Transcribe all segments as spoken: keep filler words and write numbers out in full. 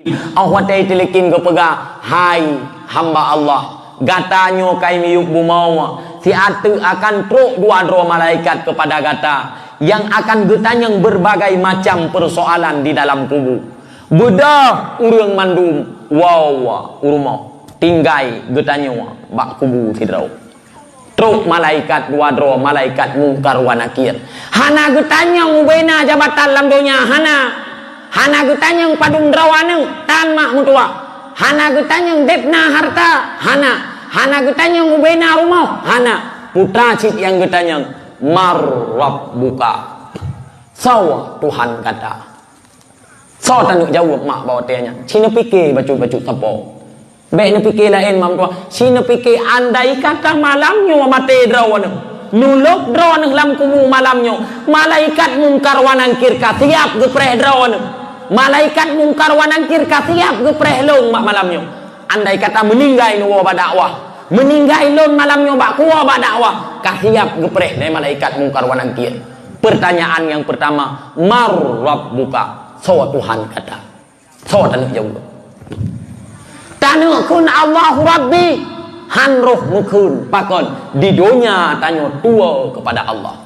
Óh watée teulikén geupeugah, "Hai hamba Allah, gata nyoe ka miyueb bumoe, siat teuk akan trok dua droe malaikat keupada gata, nyang akan geutanyong beurbagai macam peursoalan di dalam kubu. Beudôh ureuëng mandum woe-woe u rumoh, tinggai geutanyoe bak kubu sidroe." Trok malaikat dua droe, malaikat Mungkar wa Nakir. Hana geutanyong ubena jabatan lam donya, hana. Hana geutanyong padum droe aneuëk, tan mak meutuwah. Hana geutanyong deb na hareuta, hana. Hana geutanyong ubena rumoh, hana. Putra cit nyang geutanyong, "Man rabbuka?" Soe Tuhan gata? Soe taneuk jaweueb mak bak watée nyan? Ci neupike bacut-bacut sapo. Bék neupike laén mak meutuwah. Ci neupike andai kata malam nyoe maté droeneuh, neulôb droeneuh lam kubu malam nyoe, malaikat Mungkar wa Nakir ka siab geupreh droeneuh. Malaikat Mungkar wa Nakir ka siab geupreh lôn mak malam nyoe. Andai kata meuninggai neuwoe bak dakwah, meuninggai lôn malam nyoe bak kuwoe bak dakwah, ka siab geupreh lé malaikat Mungkar wa Nakir. Peurtanyaan nyang peurtama, "Man rabbuka?" Soe Tuhan gata? Soe taneuk jaweueb? Taneuk kheun, "Allahu Rabbi," han roh meukheun. Pakon? Di donya tanyoe tuwoe keupada Allah.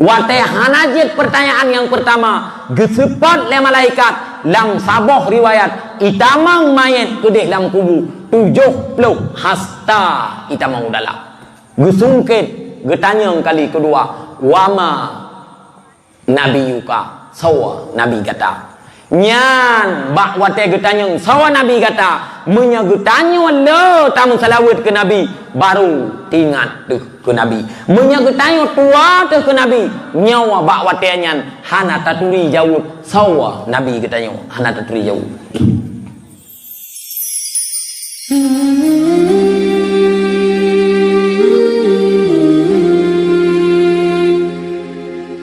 Watée hana jeuet peurtanyaan nyang peurtama, geuseupôt lé malaikat lam saboh riwayat, itamong manyét keudeh lam kubu tujoh ploh hasta itamong dalam. Geusungkét, geutanyong kali keudua, "Wa ma nabiyuka?" Soe nabi gata? Nyan bak watée geutanyong, "Soe nabi gata?" Meunyoe geutanyoe le tameuseulaweuet keu nabi, barô teuingat teuh keu nabi. Meunyoe geutanyoe tuwoe teuh keu nabi, nyoe bak watée nyan hana taturi jaweueb soe nabi geutanyoe, hana taturi jaweueb.